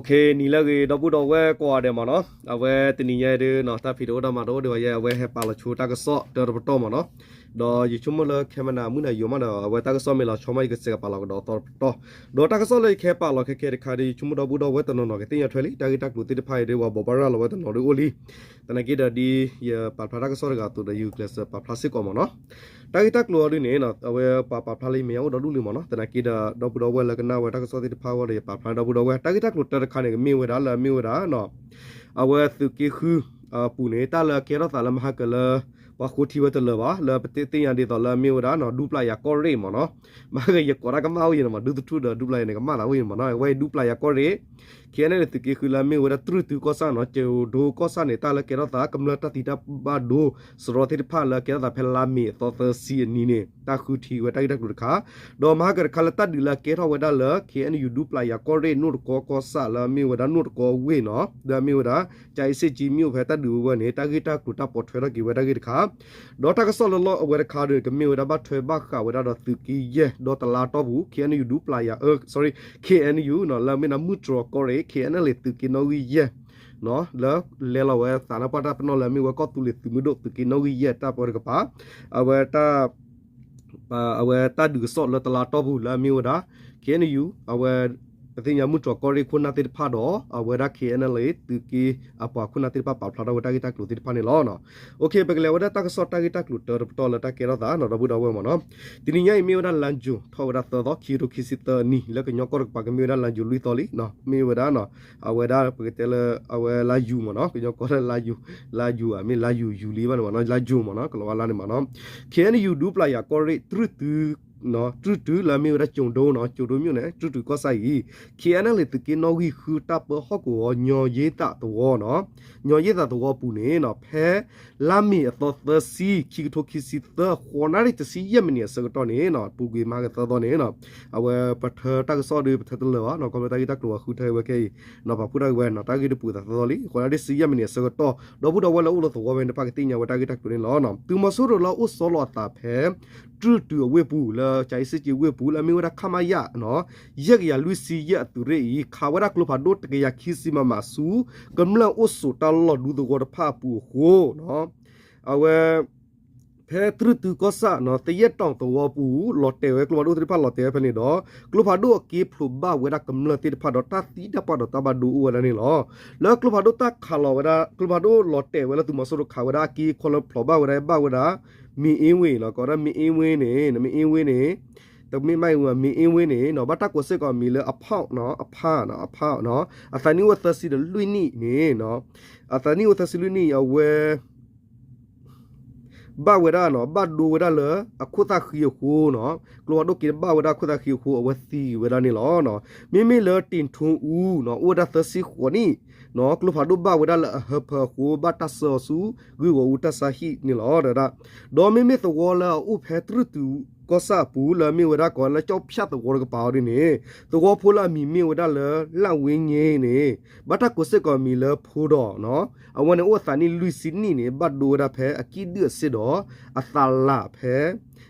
နံၤလၢအဂ့ၤ ဒီပုၢ်ဒီဝဲၢ်ကိးဂၤဒဲးမ့ၢ်နီၤ, အဝဲတနံၤညါအံၤဒုး တၢ်ဖံးတအိၣ်တၢ်မၤတအိၣ်ဒံးဘၣ်ယဲ အဝဲဟဲပာ်လီၤဆိတၢ်ကစီၣ်တၢတပတီၢ်မ့ၢ်နီၤ, ဒီးယဆိကမိၣ်လၢခဲမနၤမုၢ်နၤယိၤမးဒီး အဝဲတၢ်ကစီၣ်မ့ၢ်လီၤဆီမး ယကစဲးကပာ်လီၤကဒီးသီတပတီၢ်, ဒီးတၢ်ကစီၣ်လၢယကဟဲပာ်လီၤခဲခဲတခါဒီး ယဆိကမိၣ်ဒီပုၢ်ဒီဝဲၢ်တနီၤနီၤ ကသ့ၣ်ညါထွဲလံ တၢ်ဂ့ၢ်တၢ်ကျိၤသ့ၣ်တဖၣ်အံၤဒီး ပှၤဘိးဘၣ်ရၤလီၤဝဲတနီၤဒီးအိၣ်လံ, သနာ်က့ဒီးဒ် ယပာ်ဖျါတၢ်ကစီၣ်တဂၤအသိးဒီး ယဂုာ်ကျဲးစၢးပာ်ဖျါစ့ၢ်ကီးမ့ၢ်နီၤ, တၢ်ဂ့ၢ်တၢ်ကျိၤအံၤဒုးန့ၣ် အဝဲပှၤပာ်ဖျါလၢယမဲာ်ညါအိၣ်ဒီဒူၣ်လံမ့ၢ်နီၤ, သနာ်က့ဒီး ဒီပုၢ်ဒီဝဲၢ်လၢကနၣ်ဝဲတၢ်ကစီၣ်သ့ၣ်တဖၣ်အဂီၢ်ဒီး ယပာ်ဖျါဒီပုၢ်ဒီဝဲၢ် တၢ်ဂ့ၢ်တၢ်ကျိၤတၢတခါန့ၣ် ကမ့ၢ်ဝဲဒၣ်လၢအမ့ၢ်ဝဲဒၣ် အဝဲသုးက့ဃု ပူၤန့ၣ် တၢ်လၢအကဲထီၣ်သးလၢမဟါကလၢ ပှၤဃိထံဝဲတလၢာ်ဘၣ် လၢပသ့ၣ်ညါဒ်သိးလၢအမ့ၢ်ဝဲဒၣ် ဒူပျၢ်ယၤကီၢ်ရ့ၣ်မ့ၢ်နီၤ, မဟါကယကိးတၢ်ကမၣ်အိၣ်ယဲန့ၣ်မ့ၢ် ဒူသထူၣ်ဒီးဒူပျၢ်ယၤန့ၣ် ကမၣ်သးအိၣ်ယဲန့ၣ်မ့ၢ်နီၤ, အဝဲအံၤဒူပျၢ်ယၤကီၢ်ရ့ၣ် ခဲအံၤန့ၣ် သုးက့ဃုလၢအမ့ၢ်ဝဲဒၣ်တြူၢ်တုၤကီၢ်ဆၣ်နီၤ, ကၠိၤဒိကီၢ်ဆၣ်န့ၣ် တၢ်လၢကဲထီၣ်သး ကမျၢၢ်တၢ်သံတၢ်ဘၣ်ဒိ စရီသ့ၣ်တဖၣ်လၢအကဲထီၣ်သးဖဲလါမ့ၤအသီသၢဆံအနံၤန့ၣ် တၢ်ဃုထံဝဲတၢ်ဂ့ၢ်တၢ်ကျိၤတခါ, ဒီးမဟါကတခါလၢတၢ်ဒုးလၢအကဲထီၣ်ဝဲဒၣ်လၢ ခဲအံၤန့ၣ် ယူၤဒူပျၢ်ယၤကီၢ်ရ့ၣ် နိၣ်တကီကီၢ်ဆၣ်လၢအမ့ၢ်ဝဲဒၣ်နိၣ်တကီဝ့ၢ်နီၤ, လၢအမ့ၢ်ဝဲဒၣ် ကၠၤအ့စ့ၣ်ကၠံမ့ၣ်အိၣ်ဖဲတၢ်ဒုးဝဲန့ၣ် တၢ်ဂ့ၢ်တၢ်ကျိၤတၢ်ပိာ်ထွဲထီၣ်က့ၤဝဲတၢ်ဂ့ၢ်တခါ ဒီးတၢ်ကစီၣ်လၢလီၢ်အဝဲတခါဒီး ကမ့ၢ်ဝဲဒၣ်ဘၣ်ထွဲဘၣ်ဃးဝဲဒၣ်ဒီးသုးက့ယဲၢ် ဒီတလါတီၢ်ပူၤ ခဲအံၤန့ၣ် ယူၤဒူပျၢ်ယၤ sorry ခဲအံၤန့ၣ် ယူၤနီၤ လၢအမ့ၢ်ဒၣ်မုၢ်တြီၤကီၢ်ရ့ၣ် ခဲအံၤန့ၣ် လၢသုးက့နီၣ်ဂံၢ်ယဲၢ် လၢလဲၤလီၤဝဲသးနါပှၢ်တၢ်ပနီၣ်လၢအမ့ၢ်ဝဲကီၢ်သူလ့ၤသုးမုၢ်ဒိၣ်သုးက့နီၣ်ဂံၢ်ယဲၢ်တၢ်ပၢတကပၤ အဝဲတၢ် အဝဲတၢ်ဒုးကစီၣ်လၢတလါတီၢ်ပူၤလၢအမ့ၢ်ဝဲဒၣ် ခဲအံၤန့ၣ် ယူၤ အဝဲ ပသ့ၣ်ညါမုၢ်တြီၤကီၢ်ရ့ၣ်ခိၣ်နၢ်သ့ၣ်တဖၣ်ဒီး အဝဲဒၣ် ခဲအံၤန့ၣ် သုးက့အပှၤခိၣ်နၢ်သ့ၣ်တဖၣ်ပာ်ဖျါထီၣ်ဝဲတၢ်ဂ့ၢ်တၢ်ကျိၤသ့ၣ်တဖၣ်န့ၣ်လီၤ. ပကလဲၤဝဲဒၣ်တၢ်ကစီၣ်တၢ်ဂ့ၢ်တၢ်ကျိၤတၢတပတီၢ်လၢတၢ်ကဲထီၣ်သးနီၤ ဒီပုၢ်ဒီဝဲၢ်မ့ၢ်နီၤ, တနံၤညါအံၤမ့ၢ်ဝဲဒၣ်လါယူၤ ထီၣ်ဝဲဒၣ်သၢသီ ခံကထိခံဆံသၢအနံၤ လၢကညီကီၢ်တကပၤကမ့ၢ်ဝဲဒၣ်လါယူၤလွံၢ်သီလံ, မ့ၢ်ဝဲဒၣ် အဝဲဒၣ်ပကတဲလၢ အဝဲလါယူၤမ့ၢ်နီၤ ကညီကီၢ်လၢ လါယူၤ လါယူၤယူၤလံဘၣ်န့ၣ်မ့ၢ်နီၤ လါယူၤမ့ၢ်နီၤ ကလီၤဝါလါန့ၣ်မ့ၢ်နီၤ, ခဲအံၤန့ၣ် ယူၤဒူပျၢ်ယၤကီၢ်ရ့ၣ် တြူၢ်တုၤ တြူၢ်တုၤလၢအမ့ၢ်ဝဲဒၣ်ကၠိၤဒိနီၤ ကၠိၤဒိမ့ၢ်အိၣ်န့ၣ် တြူၢ်တုၤကီၢ်ဆၣ်အံၤ ခဲအံၤန့ၣ် သုးက့နီၣ်ဂံၢ်ဃုတၢ်ပၢဟီၣ်ကဝီၤ ညီၤယ့သးသဝီနီၤ, ညီၤယ့သးသဝီပူၤန့ၣ် ဖဲလါမ့ၤအသီသၢဆံ ခံကထိခံဆံသၢ ဃိးနၣ်ရံၣ်တဆံယဲၢ်မံးနံးအဆၢကတီၢ်န့ၣ် ပူၤကွံာ်မဟါကသၢသီန့ၣ် အဝဲပထၢတၢ်ကစီၣ်ဒီး ပထၢတလၢာ်ဘၣ်နီၤ ခီဖျိတၢ်ဂ့ၢ်တၢ်ကျိၤအဃုထၢဝဲခဲအံၤ ပာ်ဖှိၣ်တၢ်ဂ့ၢ်ဝဲနီၤ တၢ်ဂ့ၢ်တပူၤသးသၢသီလံ ဃိးနၣ်ရံၣ်တဆံယဲၢ်မံးနံးအဆၢကတီၢ် ဒီပုၢ်ဒီဝဲၢ်လၢအိၣ်လၢသဝီဖဲန့ၣ်တဖၣ်ကသ့ၣ်ညါဝဲတၢ်ဂ့ၢ်တၢ်ကျိၤန့ၣ်လီၤ. သုးမီၤစိရိၤလၢအအိၣ်ဆီလီၤအသးဖဲ တြူၢ်တုၤအဝ့ၢ်ပူၤ လၢကၠၤအ့စ့ၣ်ကၠံဝ့ၢ်ပူၤ လၢအမ့ၢ်ဝဲဒၣ် ခမရ ယဲၢ်ကယၤလွံၢ်ဆံယဲၢ်အသုးရ့ၣ်အံၤ ခးဝဲဒၣ်ကျိဖးဒိၣ်တကယၤခံဆံ မမ ဆူ ကမျၢၢ်အိၣ်ဆိးတၢ်လီၢ်ဒူသဝီတဖၣ်အပူၤအဃိ အဝဲ ဖဲတြူၢ်တုၤကီၢ်ဆၣ် သယဲၢ်တီၤသဝီပူၤ လီၤတဲာ်ဝဲ ကျိဖးဒိၣ်သ့ၣ်တဖၣ်လီၤတဲာ်ဝဲဖဲန့ၣ်ဒီး ကျိဖးဒိၣ်အက့ဖျိးဘၣ်ဝဲဒၣ်ကမျၢၢ်သ့ၣ်တဖၣ်ဒီး တၢ်သံတၢ်ပှၢ်ဒီးတၢ်ဘၣ်ဒိအိၣ်ဝဲဒၣ်န့ၣ်လီၤ. လၢကျိဖးဒိၣ်တၢ်ခးလီၤဝဲဒၣ် ကျိဖးဒိၣ်လီၤတဲာ်ဝဲလၢသုးမီၤစိရိၤခးဝဲဒၣ်အက့ခီလၢဖျိးဘၣ်ဝဲဒၣ် ဘၣ်ဝဲဒၣ် မ့ၣ်အ့ဝ့ၢ်နီၤ ကိးဝဲဒၣ်မ့ၣ်အ့ဝ့ၢ်န့ၣ် မ့ၣ်အ့ဝ့ၢ်န့ၣ် တမ့ၢ်မ့ၣ်အ့ဝ့ၢ် မ့ၣ်အ့ဝ့ၢ်န့ၣ်နီၤ ဘၣ်တၢ်ကိးစ့ၢ်ကီးအမံၤလၢအဖီၣ်နီၤ အဖီၣ်နီၤ အဖီၣ်နီၤ အသးနံၣ်အိၣ်သၢဆံဒီးလွံၢ်နံၣ်န့ၣ် အသးနံၣ်အိၣ်သၢဆံလွံၢ်နံၣ်အဝဲ ဘၣ်ဝဲဒၣ်နီၤ ဘၣ်ဒိဝဲဒၣ်လၢအခိၣ်သၣ်ဃံအဃိနီၤ ကျိဖးဒိၣ်က့ဘၣ်ဝဲဒၣ်အခိၣ်သၣ်ဃံအဃိ အဝဲသံဝဲဒၣ်န့ၣ်လီၤ. မ့မ့ၢ်လၢတ့ၣ်ထူအူနီၤ အိၣ်ဝဲဒၣ်သၢဆံဃိးနံၣ်နီၤ ကျိဖးဒိၣ်ဘၣ်ဝဲဒၣ်လၢအဟၢဖၢအဃိ ဘၣ်တၢ်ဆှၢအီၤဆူ ဂ့ၢ်ဂီၤအူတၢ်ဆါဟံၣ်န့ၣ်လီၤ. ဒီးမ့မ့ၢ်သဝီလၢအအိၣ်ဖဲတြူၢ်တုၤကီၢ်ဆၣ်အပူၤ လၢအမ့ၢ်ဝဲဒၣ်ကိးလၢကၠီၣ်ဖၠၣ်သဝီတကပၤအီၤဒ်န့ၣ် သဝီဖိလၢအမံၤမ့ၢ်ဝဲဒၣ်လၢ လၣ်ဝ့င့န့ၣ် ဘၣ်တၢ်ကိးစ့ၢ်ကီးအမံၤလၢဖိဒီးနီၤ အဝဲန့ၣ်အိၣ်အသးနံၣ်လွံၢ်ဆံနံၣ်န့ၣ် ဘၣ်ဒိဝဲဒၣ်ဖဲအကံၣ်ဒုၣ်အစ့ၣ်ဒီး အသးလၢ်ဖဲ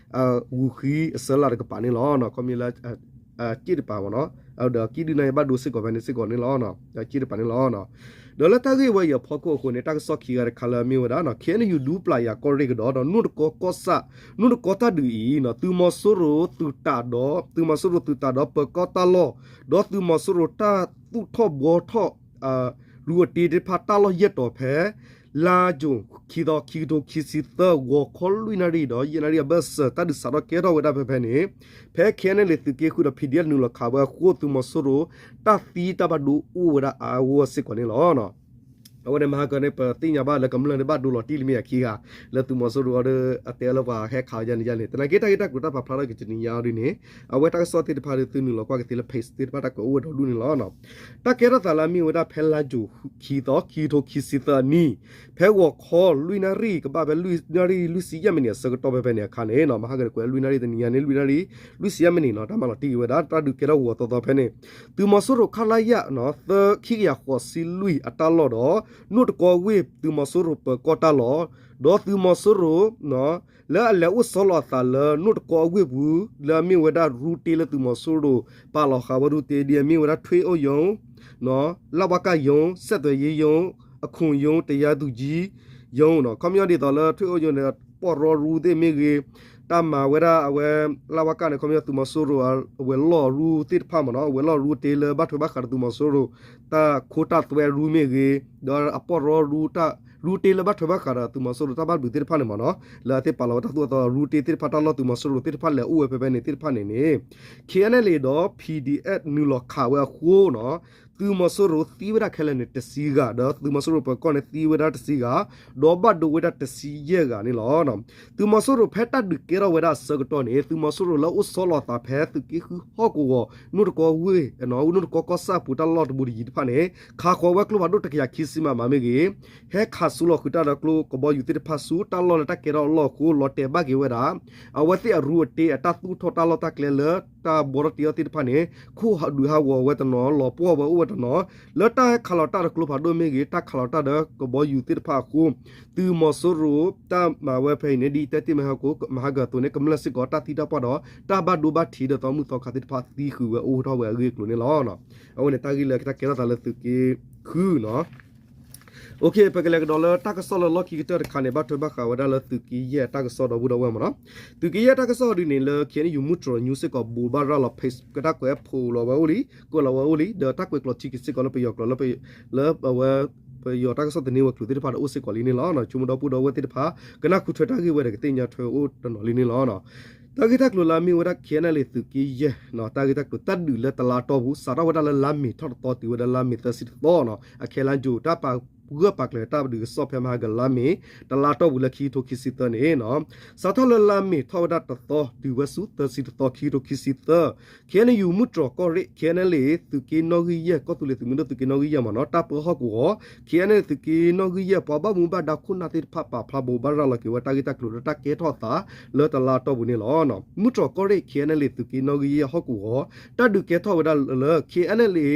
ဂုာ်ဃံအစၢလၢ်တကပၤန့ၣ်လီၤ. ခီမ့ၢ်လၢ က့ၣ်တပၤမ့ၢ်နီၤ ဒီးကံၣ်ဒုၣ်န့ၣ် ဘၣ်ဒိစ့ၢ်ကီးဖဲန့ၣ်စ့ၢ်ကီးန့ၣ်လီၤ. က့ၣ်တပၤန့ၣ်လီၤ. ဒီးလၢတၢ်ဂ့ၢ်ဝဲအံၤအဖီခိၣ်အဃိန့ၣ် တၢ်ကစီၣ်ခံဂၤတခါလၢအမ့ၢ်ဝဲဒၣ် ခဲအံၤန့ၣ် ယူၤဒူပျၢ်ယၤကီၢ်ရ့ၣ်ကဒီး ဒီးနိၣ်တကီကီၢ်ဆၣ် နိၣ်တကီတၢ်ဒုးအံၤနီၤ သုးမီၤစိရိၤသုးတးဒီး သုးမီၤစိရိၤသုးတးဒီးပၢၤကီၢ်တၢ်လီၢ် ဒီးသုးမီၤစိရိၤတၢ်သူၣ်ထီၣ်ဘှီထီၣ် ရူးအတ့သ့ၣ်တဖၣ်တၢ်လီၢ်ယဲၢ်တီၤဖဲ လါယူၤ ခံသီ ခံကထိခံဆံသၢ ဂီၤခီလွံၢ်နၣ်ရံၣ်ဒီး ယဲၢ်နၣ်ရံၣ်အဘၢၣ်စၢၤ တၢ်ဒုးစးထီၣ်ကဲထီၣ်ဝဲဒၣ်ဖဲဖဲန့ၣ် ဖဲ ခဲအံၤန့ၣ် လံာ်သုးက့ဃုာ်ဒီး ဖံးဒံၣ်အနုာ်လီၤခးဝဲအဃိ သုးမီၤစိရိၤ တၢ်သံတၢ်ဘၣ်ဒိအိၣ်ဝဲဒၣ်အါဂီၢ်စ့ၢ်ကီးန့ၣ်လီၤ. အဝဲန့ၣ်မဟါကန့ၣ် ပသ့ၣ်ညါဘၣ်လၢကမျၢၢ်န့ၣ်ဘၣ်ဒိလီၤတံၢ်လံမ့ၢ်အခံဂၤ လၢသုးမီၤစိရိၤအီၤဒီး အတဲလၢပှၤဟဲခးအီၤယါန့ၣ်ယါန့ၣ် သနာ်က့တၢ်ဂ့ၢ်တၢ်ကျိၤတၢ်ပာ်ဖျါထီၣ်က့ၤတနံၤညါအီၤဒ်န့ၣ် အဝဲတၢ်ကစီၣ်သ့ၣ်တဖၣ်ဒီးသုနုာ်လီၤကွၢ်ကသ့လၢ page သ့ၣ်တဖၣ်တၢ်ကွဲးအိၣ်ဝဲဒီဒူၣ်န့ၣ်လီၤ. တၢ်ကဲထီၣ်သးလၢအမ့ၢ်ဝဲဒၣ်ဖဲလါယူၤ ခံသီ ခံကထိခံဆံသၢအနံၣ် ဖဲဂီၤခီလွံၢ်နၣ်ရံၣ် ကဘၣ်ဖဲလွံၢ်နၣ်ရံၣ်လွံၢ်ဆံယဲၢ်မံးနံးအဆၢကတီၢ်ဖဲဖဲန့ၣ်အခါန့ၣ် မဟါကန့ၣ်ကွဲးလွံၢ်နၣ်ရံၣ် တနံၤညါန့ၣ် လွံၢ်နၣ်ရံၣ်လွံၢ်ဆံယဲၢ်မံးနံးနီၤ တၢ်မၤလီၤတံၢ်က့ၤဝဲဒၣ် တၢ်ဒုးကဲထီၣ်ဂီၤသီသီဖဲန့ၣ် သုးမီၤစိရိၤ ခလရ ခံကယၤဃိးဆံလွံၢ်အတၢ်လီၢ်ဒီး နိၣ်တကီဝ့ၢ်သုးမီၤစိရိၤပၢၤကီၢ်တၢ်လီၢ် ဒီးသုးမီၤစိရိၤ လၢအလဲၤအိၣ်ဆီလီၤအသးလၢနိၣ်တကီအဝ့ၢ်ပူၤ လၢအမ့ၢ်ဝဲဒၣ်ရူတ့လၢသုးမီၤစိရိၤ ပာ်လီၤဃာ်ဝဲရူတ့ဒ်အမ့ၢ်ဝဲဒၣ်ထွ့အိၣ်ယုၢ် လၢ်ဝါကၢ်ရုံး, ဆက်သွယ်ရေးရုံး, အခွန်ရုံး, တရားသူကြီးရုံးနီၤ, ခီပညီဒ်သိးလၢထွံၣ်အိၣ်ယိာ်န့ၣ် ပီၢ်ရီရူသ့ၣ်မ့ၢ်ဂ့ၤ, တၢ်မၤဝဲဒၣ်အဝဲ လၢ်ဝါကၢ်န့ၣ် ခီပညီသုးမီၤစိရိၤအဝဲၤလီၢ်ရူသ့ၣ်တဖၣ်မ့ၢ်နီၤ, အဝဲၤလီၢ်ရူတ့လၢဘၣ်ထွဲဘၣ်ဃးဒီးသုးမီၤစိရိၤ တၢ်ခိတၢ်သွဲရူမ့ၢ်ဂ့ၤ, ဒီးအပီၢ်ရီရူ ရူတ့လၢဘၣ်ထွဲဘၣ်ဃးဒီးသုးမီၤစိရိၤတၢ်ဘၣ်ဘျုးသ့ၣ်တဖၣ်န့ၣ်မ့ၢ်နီၤ, လၢအသ့ၣ်ပာ်လီၤဝဲတၢ်သူၣ်အသီ ရူတ့သ့ၣ်တဖၣ် တၢ်လီၢ်သုးမီၤစိရိၤသ့ၣ်တဖၣ်လဲၤအိၣ်ဝဲဖဲဖဲန့ၣ်သ့ၣ်တဖၣ်န့ၣ်န့ၣ် K N L A ဒီး P D F နုာ်လီၤခးဝဲအဃိနီၤ, သုးမီၤစိရိၤသံဝဲဒၣ်ခဲလၢာ်န့ၣ်တဆံဂၤ, ဒီးသုးမီၤစိရိၤပၢၤကီၢ်န့ၣ်သံဝဲဒၣ်တဆံဂၤ, ဒီးဘၣ်ဒိဝဲဒၣ်တဆံယဲၢ်ဂၤန့ၣ်လီၤ. သုးမီၤစိရိၤဖဲတၢ်ဒုးကဲထီၣ်ဝဲဒၣ်အဆၢကတီၢ်န့ၣ် သုးမီၤစိရိၤလၢအိၣ်ဆီလီၤအသးဖဲသုးက့ဃုဟီၣ်ကဝီၤ နိၣ်တကီဝ့ၢ်, နိၣ်တကီကီၢ်ဆၣ်ပူၤတၢ်လီၢ်တဘူးတယံၤတဖၣ်န့ၣ် ခးဃီၤဝဲကျိဖးဒိၣ်တကယၤခံဆံ မမ မ့ၢ်ဂ့ၤ, ဟဲခးဆူလီၤဃုာ်တၢ်ဒီးကျိကဘီယူၤသ့ၣ်တဖၣ်ဆူတၢ်လီၢ်လၢတၢ်ကဲထီၣ်အလီၢ်အဃိ လီၤတဲာ်ဘၣ်က့ၤဝဲဒၣ် အဝဲသ့ၣ်အရူအတ့အတၢ်သူၣ်ထီၣ်တၢ်လီၢ်တၢ်ကျဲလၢတၢ်ဘှီထီၣ်တ့အီၣ်သ့ၣ်တဖၣ်န့ၣ် ခိၣ်ဒုးဟးဂီၤဝဲတနီၤ, လီၤပှီၢ်ဝဲအိၣ်ဝဲတနီၤ, လၢတၢ်ဟဲခးလီၤတၢ်ဒီးကျိဖးဒိၣ်မ့ၢ်ဂ့ၤ, တၢ်ခးလီၤတၢ်ဒီးကဘီယူၤသ့ၣ်တဖၣ်အဃိ သုးမီၤစိရိၤတၢ်မၤဝဲဖဲအံၤန့ၣ် ဒ်အတဲတ့ၢ်မဟါက မဟါကသိးန့ၣ် ကမျၢၢ်စ့ၢ်ကီးတၢ်သံတၢ်ပှၢ်ဒီး တၢ်ဘၣ်ဒိဘၣ်ထံးဒီးသီမုၣ်သီခါသ့ၣ်တဖၣ်သံဃုာ်ဝဲအိၣ်ထီၣ်ဝဲအဂ့ၢ်အကျိၤန့ၣ်လီၤ. အဝဲန့ၣ်တၢ်ဂ့ၢ်လၢတၢ်ကဲထီၣ်သးလၢသုးက့ဃုနီၤ. ပကလဲၤကဒီးလၢတၢ်ကစီၣ်လၢလီၢ်ခံကတၢၢ်တခါန့ၣ် ဘၣ်ထွဲဘၣ်ဃးဝဲဒၣ်လၢသုးက့ယဲၢ်တၢ်ကစီၣ်ဒီပုၢ်ဒီဝဲၢ်မ့ၢ်နီၤ. သုးက့ယဲၢ်တၢ်ကစီၣ်ဒ်န့ၣ်လၢ K N U မုၢ်တြီၤ news စ့ၢ်ကီး ဘိးဘၣ်ရၤလီၤ page ကတၢၢ်ကွဲးဖျါလီၤဝဲအိၣ်လံ, ကွဲးလီၤဝဲအိၣ်လံ, ဒီးတၢ်ကွဲးကျိးထံက့ၤစ့ၢ်ကီးလၢပယီၤကျိာ်လၢ လၢအဝဲ ပယီၤတၢ်ကစီၣ်သန့ဝဲၤကျိၤသ့ၣ်တဖၣ်ဒီးအိၣ်စ့ၢ်ကီးလံန့ၣ်လီၤ. ဆိကမိၣ်ဒီပုၢ်ဒီဝဲၢ်သ့ၣ်တဖၣ် ကနၢ်ဟူထွဲတၢ်ဂ့ၢ်ဝဲဒီးကသ့ၣ်ညါထွဲအိၣ်တနီၤလံန့ၣ်လီၤ. တၢ်ဂ့ၢ်တၢ်ကျိၤလၢအမ့ၢ်ဝဲဒၣ် K N L A သုးက့ယဲၢ် တၢ်ဂ့ၢ်တၢ်ကျိၤ တၢ်ဒုးလၢတလါတီၢ်ပူၤ စးထီၣ်ဝဲဒၣ်လၢလါမ့ၤထီၣ်တသီတုၤဝဲဒၣ်လါမ့ၤသၢဆံတသီနီၤ, အခဲလၢာ်ယိၤ တၢ်ပာ်ဂၢၢ်ပာ်ကျၢၤတၢ်ဒုးကစီၣ်ဖဲမဟါကလါမ့ၤ တလါတီၢ်ပူၤလၢခံကထိခံဆံသၢန့ၣ် စးထီၣ်လၢလါမ့ၤထီၣ်ဝဲဒၣ်တသီတုၤဝဲဆူသၢဆံတသီ ခံကထိခံဆံသၢ K N U မုၢ်တြီၤကီၢ်ရ့ၣ် K N L A သုးက့နီၣ်ဂံၢ်ယဲၢ် ကီၢ်သူလ့ၤသုးမုၢ်ဒိၣ်သုးက့နီၣ်ဂံၢ်ယဲၢ်မ့ၢ်နီၤ တၢ်ပၢဟီၣ်ကဝီၤ K N L A သုးက့နီၣ်ဂံၢ်ယဲၢ် ပှၤဘၣ်မူဘၣ်ဒါခိၣ်နၢ်သ့ၣ်တဖၣ် ပာ်ဖျါဘိးဘၣ်ရၤလီၤက့ၤဝဲတၢ်ဂ့ၢ်တၢ်ကျိၤလၢတၢ်ကဲထီၣ်သးလၢတလါတီၢ်ပူၤန့ၣ်လီၤ. မုၢ်တြီၤကီၢ်ရ့ၣ် K N L A သုးက့နီၣ်ဂံၢ်ယဲၢ်ဟီၣ်ကဝီၤ တၢ်ဒုးကဲထီၣ်ဝဲဒၣ်လၢ K N L A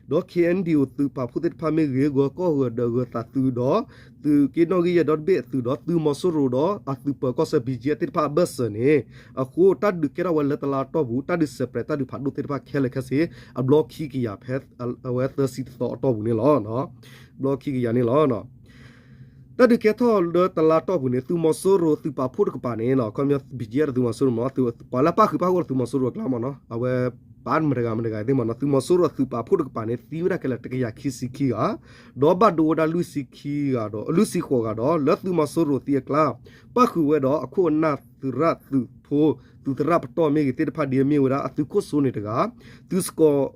ဒီး K N D O သုးပာ်ဖှိၣ်သ့ၣ်တဖၣ်မ့ၢ်ဂ့ၤ ဂၢၤကီၢ်ဂၢၤဒၢးဂၢၤသးသုးဒီး သုးက့နီၣ်ဂံၢ်ယဲၢ်ဒီတဘ့ၣ်အသုးဒီး သုးမီၤစိရိၤဒီးအသုးပၢၤကီၢ်ဆၢ B G F သ့ၣ်တဖၣ်အဘၢၣ်စၢၤန့ၣ် အဃိတၢ်ဒုးကဲထီၣ်ဝဲလၢတလါတီၢ်ပူၤ တၢ်ဒုးစဲးပြဲးတၢ်ဒုးဖးဒိၣ်သ့ၣ်တဖၣ်ခဲလၢာ်ခဲဆ့ အဘျီခံကယၤဖဲ အဝဲသၢဆံတသီအတီၢ်ပူၤန့ၣ်လီၤ. ဘျီခံကယၤန့ၣ်လီၤ. တၢ်ဒုးကဲထီၣ်လၢတလါတီၢ်ပူၤန့ၣ် သုးမီၤစိရိၤသုးပာ်ဖှိၣ်တကပၤန့ၣ် ခီပညီ B G F သုးမီၤစိရိၤမ့ၢ် ပှၤလၢပၣ်ဃုာ်ပၣ်ဂီၢ်လၢသုးမီၤစိရိၤအကျါမ့ၢ်နီၤ အဝဲ ပာ်မတဂၤမတဂၤသ့ၣ်မ့ၢ်နီၤ သုးမီၤစိရိၤသုးပာ်ဖှိၣ်တကပၤန့ၣ် သံဝဲဒၣ်ခဲလၢာ်တကယၤခံဆံခံဂၤ ဒီးဘၣ်ဒိဝဲဒၣ်လွံၢ်ဆံခံဂၤဒီး လွံၢ်ဆံဃိးဂၤဒီး လၢသုးမီၤစိရိၤသံအကျါ ပၣ်ဃုာ်ဝဲဒီးအခိၣ်အနၢ်သုးရၣ်သုးဖိ သုးသရၣ်ပတီၢ်မ့ၢ်ဂ့ၤသ့ၣ်တဖၣ်ဒ်အမ့ၢ်ဝဲဒၣ် အသုးခိၣ်စိန့ၣ်တဂၤ သုးစကီး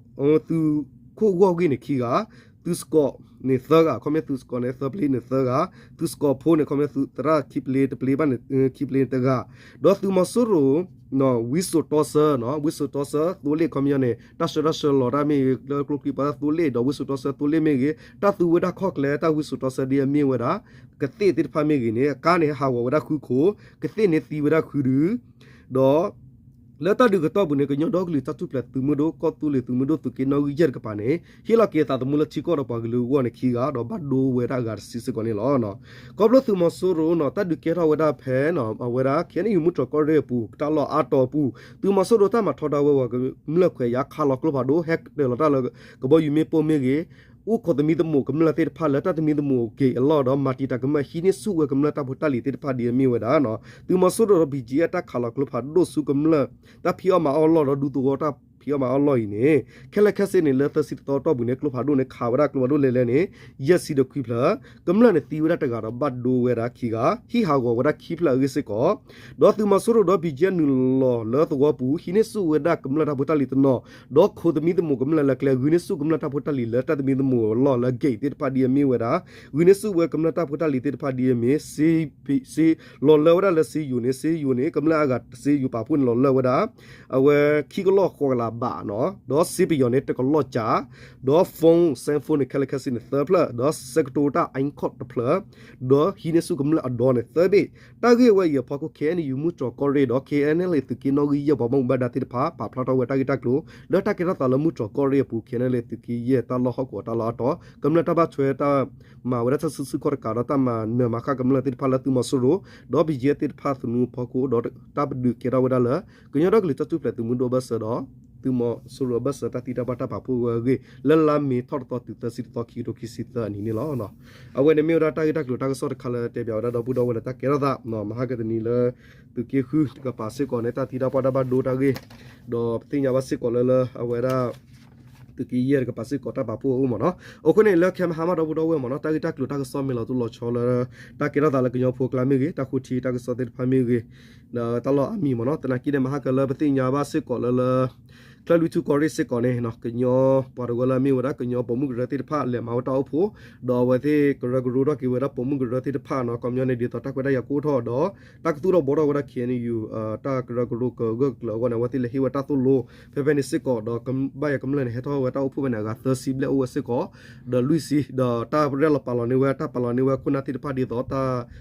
သုးခိၣ်ဂီၢ်ဂ့ၢ်န့ၣ်ခံဂၤ သုးစကီးန့ၣ်သၢဂၤ ခီပညီသုးစကီးန့ၣ်သၢပျ့ၤန့ၣ်သၢဂၤ သုးစကီးဖိန့ၣ် ခီပညီသုးသရၣ်ခံပျ့ၤတပျ့ၤဘၣ်န့ၣ် ခံပျ့ၤန့ၣ်တဂၤ ဒီးသုးမီၤစိရိၤ ဝံစိာ်တီဆၢ ဝံစိာ်တီဆၢ သိလ့ၣ်ခီပညီန့ၣ် တၢ်ဆှၢတၢ်ဆှၢလီၤတၢ်မ့ၢ်ဂ့ၤ လၢကျိချံပှၤတၢ်သိလ့ၣ် ဒီးဝံစိာ်တီဆၢသိလ့ၣ်မ့ၢ်ဂ့ၤ တၢ်သူဝဲဒၣ်ခီၣ်ကျဲတၢ်ဝံစိာ်တီဆၢဒ်အမ့ၢ်ဝဲဒၣ် ကသ့ၣ်သ့ၣ်တဖၣ်မ့ၢ်ဂ့ၤန့ၣ် အကါန့ၣ်ဟးဂီၤဝဲဒၣ်ဃုခိၣ် ကသ့ၣ်န့ၣ်သံဝဲဒၣ်ဃုဒု ဒီး လၢတၢ်ဒုးကတီၢ်ပူၤန့ၣ် ကညီဒီကလုာ်တၢ်ထူၣ်ဖျဲးသုးမုၢ်ဒိၣ် ကီၢ်သူလ့ၤသုးမုၢ်ဒိၣ်သုးက့နီၣ်ဂံၢ်ယဲၢ်တကပၤန့ၣ် ဟ့ၣ်လီၤက့ၤသးသမူလၢထံကီၢ်ဒီးပှၤကလုာ်အဂီၢ်န့ၣ်ခံဂၤ ဒီးဘၣ်ဒိဝဲဒၣ်အဂၤတဆံစ့ၢ်ကီးန့ၣ်လီၤ. ခီဖျိသုးမီၤစိရိၤနီၤ တၢ်ဒုးကဲထီၣ်ဝဲဒၣ်ဖဲ အဝဲဒၣ် K N U မုၢ်တြီၤကီၢ်ရ့ၣ်အပူၤ တၢ်လီၢ်အါတီၤအပူၤ သုးမီၤစိရိၤတၢ်မၤထီဒါဝဲပှၤကမျၢၢ်ခွဲးယာ်ခးလီၤကျိဖးဒိၣ် ဟဲတၢၤလီၤတၢ်လၢကဘီယူၤမ့ၣ်ပိၢ်မ့ၢ်ဂ့ၤ အိၣ်ခိးသမံသမိးကမျၢၢ်သ့ၣ်တဖၣ်လၢတၢ်သမံသမိးအဂ့ၤအလီၢ်ဒီး မၤတံာ်တာ်ကမၢၢ်ဟံးန့ၢ်ဆူၣ်ဝဲကမျၢၢ်တၢ်ဖိတၢ်လံၤသ့ၣ်တဖၣ်ဒ်အမ့ၢ်ဝဲဒၣ် သုးမီၤစိရိၤဒီး B G F တၢ်ခးလီၤကျိဖးဒိၣ်ဆူကမျၢၢ် တၢ်ဖံးအီၣ်မၤအီၣ်လီၢ်ဒီးဒူသဝီတၢ်ဖံးအီၣ်မၤအီၣ်လီၢ်အံၤန့ၣ် ခဲလၢာ်ခဲဆ့န့ၣ် လၢသၢဆံတသီတီၢ်ပူၤန့ၣ် ကျိဖးဒိၣ်န့ၣ် ခးဝဲဒၣ်ကျိဖးဒိၣ်လဲၤလဲၤန့ၣ် ယဲၢ်ဆံဒီးခွံဖျၢၣ် ကမျၢၢ်န့ၣ်သံဝဲဒၣ်တဂၤဒီးဘၣ်ဒိဝဲဒၣ်ခံဂၤ ဟံးဟးဂီၤဝဲဒၣ်ခံဖျၢၣ်အဂ့ၢ်စ့ၢ်ကီး ဒီးသုးမီၤစိရိၤဒီး B G F နုာ်လီၤလၢသဝီပူၤ ဟံးန့ၢ်ဆူၣ်ဝဲဒၣ်ကမျၢၢ်တၢ်ဖိတၢ်လံၤတနီၤ ဒီးခိးသမံသမိးကမျၢၢ်လၢကျဲ ဂုာ်န့ၢ်ဆူၣ်ကမျၢၢ်တၢ်ဖိတၢ်လံၤလၢတၢ်သမံသမိးအလီၢ်လၢ gate သ့ၣ်တဖၣ်ဒ်အမ့ၢ်ဝဲဒၣ် ဂုာ်န့ၢ်ဆူၣ်ဝဲကမျၢၢ်တၢ်ဖိတၢ်လံၤသ့ၣ်တဖၣ်ဒ်အမ့ၢ် စ့ လီၤလၢဝဲဒၣ်လၢစ့ယိၤန့ၣ် စ့ယိၤန့ၣ် ကမျၢၢ်အဂၤစ့ယိၤပာ်ဖှိၣ်န့ၣ်လီၤလၢဝဲဒၣ် အဝဲခံကလီၢ်ဃိးကလးဘးနီၤ ဒီးစ့ပယီၤန့ၣ် တကလီၢ်ကၠး ဒီး phone cell phone န့ၣ် ခဲလၢာ်ခဲဆ့န့ၣ် သၢဖျၢၣ် ဒီးဆဲကတိၤတၢ် I C O D တဖျၢၣ် ဒီးဟံးန့ၢ်ဆူၣ်ကမျၢၢ်အဒီန့ၣ် သၢဘ့ၣ် တၢ်ဂ့ၢ်ဝဲအံၤအဖီခိၣ် K N U မုၢ်တြီၤကီၢ်ရ့ၣ်ဒီး K N L A သုးက့နီၣ်ဂံၢ်ယဲၢ်ပှၤဘၣ်မူဘၣ်ဒါသ့ၣ်တဖၣ် ပာ်ဖျါထီၣ်ဝဲတၢ်ဂ့ၢ်တၢ်ကျိၤ လၢတၢ်ကဲထီၣ်သးလၢမုၢ်တြီၤကီၢ်ရ့ၣ်အပူၤ K N L A သုးက့ယဲၢ်တၢ်လီၢ်ဟီၣ်ကဝီၤတၢ်လီၢ်အါတီၤ ကမျၢၢ်တၢ်ဘၣ်ထွဲတၢ်မၤဝဲဒၣ်တၢ်စုဆူၣ်ခီၣ်တကးဒီး တၢ်မၤနၢၤမၤဃၣ်ကမျၢၢ်သ့ၣ်တဖၣ်လၢသုးမီၤစိရိၤ ဒီး B G F သ့ၣ်တဖၣ်သနူအဖီခိၣ် ဒီးတၢ်ပဒုးကဲထီၣ်ဝဲဒၣ်လၢ ကညီဒီကလုာ်တၢ်ထူၣ်ဖျဲးသုးမုၢ်ဒိၣ်အဘၢၣ်စၢၤဒီး သုးမီၤစိရိၤအဘၢၣ်စၢၤတၢ်သံတၢ်ပှၢ်တၢ်ပာ်ဖှိၣ်ဝဲအဂ့ၢ် လၢလါမ့ၤထီၣ်တသီတုၤသၢဆံတသီ ခံကထိခံဆံသၢအနံၤန့ၣ်လီၤ. အဝဲန့ၣ်မ့ၢ်ဝဲဒၣ်တၢ်ဂ့ၢ်တၢ်ကျိၤတၢ်ကစီၣ်တခါလၢတဲဘၣ်ဝဲဒၣ်ဒီပုၢ်ဒီဝဲၢ်လၢတၢ်ကဲထီၣ်သး မဟါကတနံၤလၢ သုးက့ဃုတကပၤစ့ၢ်ကီးန့ၣ် တၢ်သံတၢ်ပှၢ်တၢ်ဘၣ်ဒိတၢ်ဂ့ၢ် ဒီးပသ့ၣ်ညါဘၣ်စ့ၢ်ကီးလၢလၢအဝဲဒၣ် သုးက့ယဲၢ်တကပၤစ့ၢ်ကီးတၢ်ပာ်ဖှိၣ်အအိၣ်မ့ၢ်နီၤ. အဃိန့ၣ် လၢခဲမဟါမၢ်ဒီပုၢ်ဒီဝဲၢ်မ့ၢ်နီၤ တၢ်ဂ့ၢ်တၢ်ကျိၤတၢ်ကစီၣ်မ့ၢ်လီၤတိၢ်လီၤဆီလၢ တၢ်ကဲထီၣ်သးလၢကညီဖိအကျါမ့ၢ်ဂ့ၤ တၢ်ဃိထံတၢ်ကစီၣ်သ့ၣ်တဖၣ်မ့ၢ်ဂ့ၤ ဒီးတၢ်လီၢ်အါမံၤမ့ၢ်နီၤ သနာ်က့န့ၣ် မဟါကလၢပသ့ၣ်ညါဘၣ်စ့ၢ်ကီးလၢလၢ ချၢၣ်လွံၢ်ထူၣ်ကီၢ်ရ့ၣ်စ့ၢ်ကီးန့ၣ် ကညီပှၤတဝၢလၢအမ့ၢ်ဝဲဒၣ်ကညီပိာ်မုၣ်ကရၢသ့ၣ်တဖၣ် လဲၤမၤဝဲတၢ်အိၣ်ဖှိၣ် ဒီးအဝဲသ့ၣ်ကရၢကရိထီၣ်က့ၤဝဲဒၣ်ပိာ်မုၣ်ကရၢသ့ၣ်တဖၣ်နီၤ ကီၢ်မညီန့ၣ်ဒ်သိးတၢ်ခွဲးတၢ်ယာ်ကအိၣ်ထီၣ်ဒီး တၢ်ကသူၣ်ထီၣ်ဘှီထီၣ်ဝဲဒၣ် ခ့ၣ်အဲၣ်ယူၣ် တၢ်ကရၢကရိကဂၢၢ်ကျၢၤအဂီၢ်န့ၣ် အဝဲသ့ၣ်လဲၤဟ့ၣ်ဝဲတၢ်သိၣ်လိ ဖဲဖဲန့ၣ်စ့ၢ်ကီး ဒီးကဘၣ်ယၤကမျၢၢ်န့ၣ် ဟဲထီၣ်ဝဲတၢ်အိၣ်ဖှိၣ်ဖဲန့ၣ် အဂၤသၢဆံဘျဲၣ်အိၣ်ဝဲစ့ၢ်ကီး ဒီးလွံၢ်ဆံ ဒီးတၢ်ရဲၣ်လီၤပာ်လီၤန့ၢ်ဝဲ တၢ်ပာ်လီၤန့ၢ်ဝဲခိၣ်နၢ်သ့ၣ်တဖၣ်ဒ်သိး တၢ်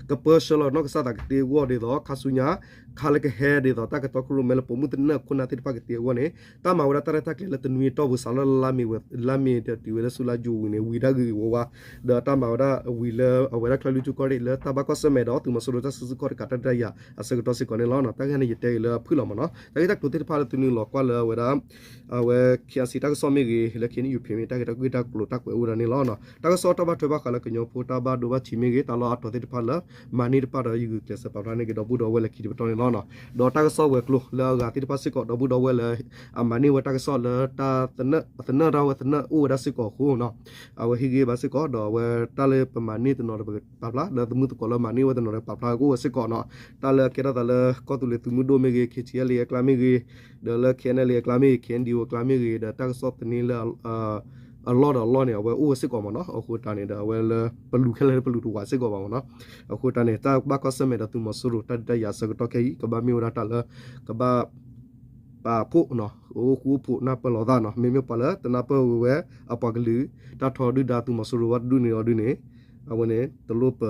ကပၢဆှၢလီၤနီၢ်ကစၢ်သးကသ့အဂီၢ်ဒ်သိး ခါဆူညါ ခါလၢကဟဲဒ်သိး တၢ်ကတီခိၣ်ရိၣ်မဲလၢပိာ်မုၣ်သနၢၣ်ခိၣ်နၢ်သ့ၣ်တဖၣ်ကသ့အဂီၢ်န့ၣ် တၢ်မၤဝဲဒၣ်တၢ်ရဲၣ်တၢ်ကျဲၤလၢတနွံအတီၢ်ပူၤစးလၢလါမ့ၤဝဲ လါမ့ၤဒီးတုၤဝဲလၢဆူလါယူၤဝံၤန့ၣ် ဝံၤဒၣ်ဂ့ၤဂ့ၤဝါဝါ ဒီးတၢ်မၤဝဲဒၣ်ဝံၤလၢအဝဲဒၣ်ချၢၣ်လွံၢ်ထူၣ်ကီၢ်ရ့ၣ်လၢတၢ်ဘၣ်ကွၢ်ဆၢၣ်မဲာ်ဒီးသုးမီၤစိရိၤတၢ်စုဆူၣ်ခီၣ်တကးတၢ်ဒုးတၢ်ယၤအဆၢကတီၢ်စ့ၢ်ကီးန့ၣ်လီၤ. တၢ်ဂ့ၢ်န့ၣ် ယတဲအံၤလၢဖုၣ်လီၤမ့ၢ်နီၤ တၢ်ဂ့ၢ်တၢ်ကျိၤသ့ၣ်တဖၣ်လၢသုနုာ်လီၤကွၢ်လၢအဝဲဒၣ် အဝဲ ခ့ၣ်အဲၣ်စံၣ် တၢ်ကစီၣ်မ့ၢ်ဂ့ၤ လၢခ့ၣ်အဲၣ်ယူၣ်ဖ့ၣ်မ့ၢ် တၢ်ဂ့ၢ်တၢ်ကျိၤတၢ်ကွဲးအိၣ်ဝဲဒၣ်န့ၣ်လီၤ. တၢ်ကစီၣ်တၢ်ဘၣ်ထွဲဘၣ်ဃးလၢကညီဖိတၢ်ဘၣ်ဒိဘၣ်ထံးမ့ၢ်ဂ့ၤ တၢ်လီၢ်အါတီၤသ့ၣ်တဖၣ်လၢ မၤန့ၢ်တဖၣ်ဒီးယဂုာ်ကျဲးစၢးပာ်ဖျါန့ၢ်က့ၤဒီပုၢ်ဒီဝဲၢ်လၢခံတပတီၢ်န့ၣ်လီၤ. ဒီးတၢ်ကစီၣ်ဝဲၤကျိၤလၢအဂၤသ့ၣ်တဖၣ်စ့ၢ်ကီး ဒီပုၢ်ဒီဝဲၢ်လၢ အမၤန့ၢ်ဝဲတၢ်ကစီၣ်လၢတၢ်သနၢၣ် သနၢၣ်တၢ်ဝဲသနၢၣ်အိၣ်ဝဲဒၣ်စ့ၢ်ကီးအဃိ အဝဲဟ့ၣ်ဂံၢ်ဘါစ့ၢ်ကီး ဒီးအဝဲတၢ်လၢပမၤန့ၢ်တနီၤဒီးပကပာ်ဖျါ လၢသမုၢ်သကိးလၢမၤန့ၢ်ဝဲတနီၤဒီးပာ်ဖျါကအိၣ်ဝဲစ့ၢ်ကီးနီၤ. တၢ်လၢအကဲထီၣ်သးလၢကီၢ်သူလ့ၤသုးမုၢ်ဒိၣ်မ့ၢ်ဂ့ၤ ခ့ၣ်ထံၣ်အဲၣ်လ့ၣ်အကျါမ့ၢ်ဂ့ၤ ဒီးလၢ ခ့ၣ်အဲၣ်လ့ၣ်အကျါမ့ၢ်ဂ့ၤ ခ့ၣ်အဲၣ်ဒံၣ်အကျါမ့ၢ်ဂ့ၤ ဒီးတၢ်ကစီၣ်သန့လၢ အလီၢ်ဒီးအလီၢ်န့ၣ် အဝဲလၢပလူၤခဲလၢာ်လၢပလူၤတဝးစ့ၢ်ကီးဘၣ်မ့ၢ်နီၤ. အဃိတၢ်န့ၣ် တၢ်ဘၣ်ကွၢ်ဆၢၣ်မဲာ်ဒီးသုးမီၤစိရိၤတၢ်ဒုးတၢ်ယၤအဆၢကတီၢ်ခဲအံၤ ကဘၣ်မ့ၢ်ဝဲဒၣ်တၢ်လၢ ကဘၣ် ပာ်ဖှိၣ် အိၣ်ဃူအိၣ်ဖိးနၢ်ပၢၢ်လိာ်သးနီၤ. မ့မ့ၢ်ပှၤလၢတနၢ်ပၢၢ်ဝဲအပှၤကလုာ် တၢ်ထီဒုၣ်ဒါသုးမီၤစိရိၤဝဲတဒူၣ်န့ၣ်အီၤဒုန့ၣ် အဝဲန့ၣ် တလိၣ်ပ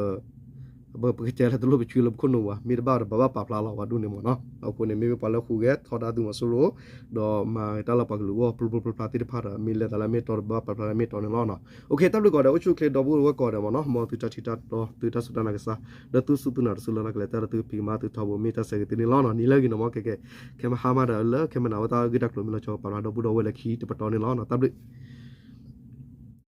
ပကတဲလၢတလိၣ်ပဆွံလၢပခိၣ်နူာ်ဘၣ် မ့ၢ်တဘၣ်ဒီးပဘၣ်ပာ်ဖျါလီၤဝဲဒူၣ်န့ၣ်မ့ၢ်နီၤ. အဃိန့ၣ် မ့မ့ၢ်ပှၤလၢဟူးဂဲၤထီဒါသုးမီၤစိရိၤ ဒီးမၤတၢ်လၢပှၤကလုာ်အဂီၢ် ပျိပျိပျိပျိသ့ၣ်တဖၣ်ဒီး မ့ၢ်လဲၤသးလၢအမ့ၢ်တီဒီး ပဘၣ်ပာ်ဖျါလၢအမ့ၢ်တီန့ၣ်လီၤ. တၢ်ဘျုးကီးဒီး အိၣ်ဆူၣ်အိၣ်ချ့ဒီပုၢ်ဝဲၢ်ကိးဂၤဒဲးမ့ၢ်နီၤ. မ်သုတၢ်ထံၣ်တၢ်တီ သုတၢ်စူၢ်တၢ်နာ်ကစၢ် ဒီးသုစူၢ်သုနာ်တစူၢ်လၢ်လၢ်ကလဲၤတၢ်ဒီးသုဖံးကမၤသုထီဘိ မ့ၢ်တၢ်ဆၢဂ့ၤသုန့ၣ်လီၤနီၤ. နံၤလၢအဂ့ၤနီၤ မ်ခဲကဲ ခဲမဟါမးဒီးလၢခဲမနၤဝဲတၢ်ဂ့ၢ်တၢ်ကျိၤမ့ၢ်လီၤဆီပာ်ဖျါဒီပုၢ်ဒီဝဲၢ်လၢခံတပတီၢ်န့ၣ်လီၤ. တၢ်ဘျုး